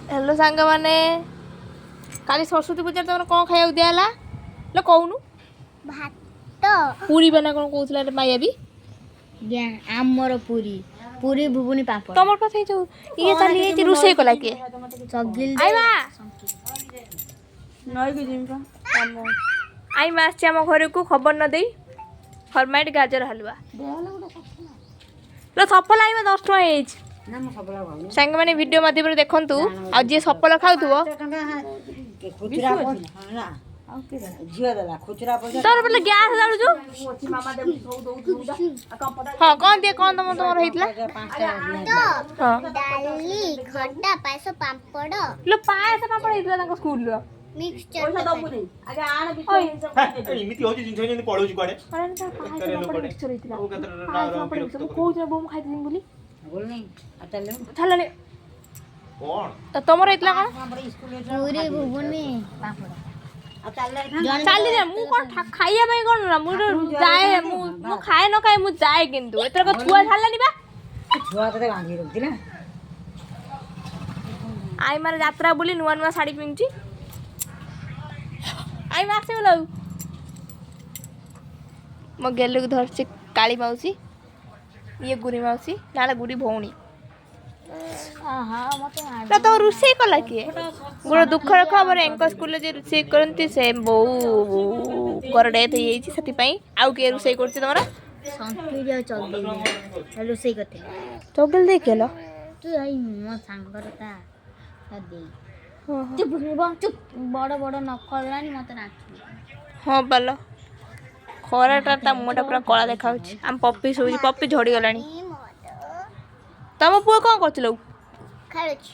Hello ସାଙ୍ଗମାନେ, କାଲି ସରସ୍ୱତୀ ପୂଜାରେ ତମର କ'ଣ ଖାଇବାକୁ ଦିଆହେଲା ଲୋ? କହୁନୁ। ଭାତ। ପୁରୀ ବାନା କ'ଣ କହୁଥିଲା ମାୟା ବି। ଆମର ପୁରୀ, ପୁରୀ ଘୁଗୁନି, ପାମ୍ପଡ଼। ତମର ପା ସେଇ ଯୋଉ ଇଏ ଚାଲି ଯାଇଛି। ରୋଷେଇ କଲା କିଏ? ଚଗିଲ। ଆଇମା। ନଈକୁ ଯିବି ପା କାମ। ଆଇମା ଆସିଛି ଆମ ଘରକୁ ଖବର ନ ଦେଇ। ଫରମାଇଟ୍, ଗାଜର ହାଲୁଆ ଲୋ। ସଫଲ ଆଇମା 10 ଟଙ୍କା ହେଇଯାଇଛି। ସାଙ୍ଗମାନେ, ଭିଡ଼ିଓ ମାଧ୍ୟମରେ ଦେଖନ୍ତୁ ଆଉ ଯିଏ ସଫଲ ଖାଉଥିବ। ଖୁଚୁରା ନା ଝିଅ ଦେଲା ଖୁଚୁରା ପଇସା। ତୋର ବୋଲେ ଗ୍ୟାସ୍ ଜାଳୁଛୁ। ହଁ, କ'ଣ ଦିଏ, କ'ଣ ତମର ହେଇଥିଲା? 5ଟା। ହଁ। ଡାଲି, ଖଟା, ପାୟସ, ପାମ୍ପଡ଼। ଲୋ, ପାୟସ ପାମ୍ପଡ଼ ହେଇଥିଲା ତାଙ୍କ ସ୍କୁଲର। ମିକ୍ସଚର। ପଇସା ଦବୁନି ଆଗେ, ଆଣ। ଏମିତି ହଉଛି ଜିନିଷ, ଯେମିତି ପଳଉଛି କୁଆଡେ। ପାୟସ ପାମ୍ପଡ଼ ମିକ୍ସଚର ହେଇଥିଲା। ଆଉ କେତେଟା ପାୟସ ପାମ୍ପଡ଼ ମିକ୍ସଚର। ମୁଁ କହୁଛି ବୋଉ, ମୁଁ ଖାଇଥିଲି ବୋଲି। ବୋଲନି ଆଉ ଚାଲିଲୁ। ଛାଡ଼ିଲାଣି। କଣ? ତ ତମର ହେଇଥିଲା କ'ଣ? ପୁରୀ, ଘୁଗୁନି, ପାମ୍ପଡ଼। ଆଉ ଚାଲିଲେ। ଚାଲିଲେ ମୁଁ କ'ଣ ଖାଇବା ପାଇଁ କ'ଣ ନା ମୁଁ ଯାଏ। ମୁଁ ଖାଏ ନ ଖାଏ, ମୁଁ ଯାଏ। କିନ୍ତୁ ଏଥରକ ଛୁଆ ଛାଡ଼ିଲାନି ବା। ଛୁଆ ତତେ ବାନ୍ଧି ରଖୁଛି ନା। ଆଇମାର ଯାତ୍ରା ବୋଲି ନୂଆ ନୂଆ ଶାଢ଼ୀ ପିନ୍ଧୁଛି। ଆଇମା ଆସିବ ଆଉ ମୋ ଗେଲୁକୁ ଧରିଛି କାଳି ମାଉସୀ। ଇଏ ଗୁରି ମାଉସୀ ନା ଗୁରି ଭଉଣୀ। ମତେ ନା, ତ ରୋଷେଇ କଲା କିଏ? ଗୋଟେ ଦୁଃଖର ଖବର, ଏଙ୍କ ସ୍କୁଲରେ ଯିଏ ରୋଷେଇ କରନ୍ତି ସେ ବୋଉଙ୍କର ଡେଥ୍ ହେଇଯାଇଛି। ସେଥିପାଇଁ ଆଉ କିଏ ରୋଷେଇ କରୁଛି ତମର? ସନ୍ତୁରି ଆଉ ଚଗିଲ ରୋଷେଇ କରିଥିଲେ। ଚଗିଲ ଦେଇ କିଏ ଲୋ? ତୁ ଏଇ ମୋ ସାଙ୍ଗର ତା ତା ଦେଇ। ଚୁପ୍ ଚୁପ୍, ବଡ଼ ବଡ଼ ନଖ ହେଲାଣି, ମତେ ନାଚୁ। ହଁ ବାଲ, ଖରାଟା ତା ମୁହଁଟା ପୁରା କଳା ଦେଖାଯାଉଛି। ଆମ ପପି ଶୋଇଛି, ପପି ଝଡ଼ିଗଲାଣି। ତମ ପୁଅ କ'ଣ କରୁଥିଲ? ଖେଳୁଛି।